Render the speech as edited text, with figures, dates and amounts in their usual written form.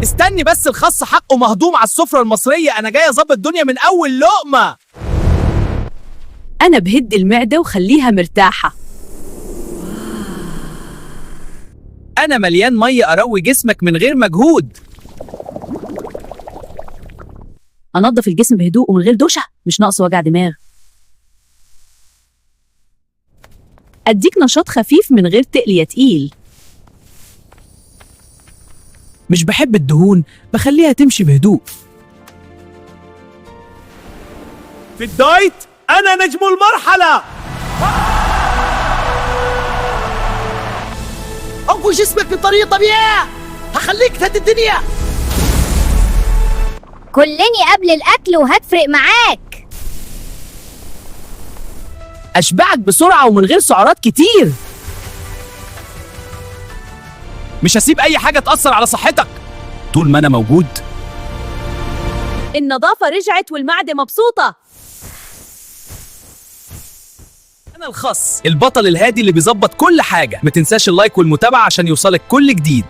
استني بس، الخس حقه مهضوم على السفرة المصرية. انا جاي اظبط الدنيا من اول لقمة. أنا بهد المعدة وخليها مرتاحة. انا مليان مية، اروي جسمك من غير مجهود. أنظف الجسم بهدوء ومن غير دوشة، مش ناقص وجع دماغ. أديك نشاط خفيف من غير تقل يا تقيل. مش بحب الدهون، بخليها تمشي بهدوء. في الدايت انا نجم المرحلة. انقل جسمك بطريقة طبيعية، هخليك تهدي الدنيا. كلني قبل الأكل وهتفرق معاك. اشبعك بسرعة ومن غير سعرات كتير. مش هسيب اي حاجة تأثر على صحتك طول ما انا موجود. النظافة رجعت والمعدة مبسوطة. انا الخس، البطل الهادي اللي بيظبط كل حاجة. ما تنساش ال like والمتابعة عشان يوصلك كل جديد.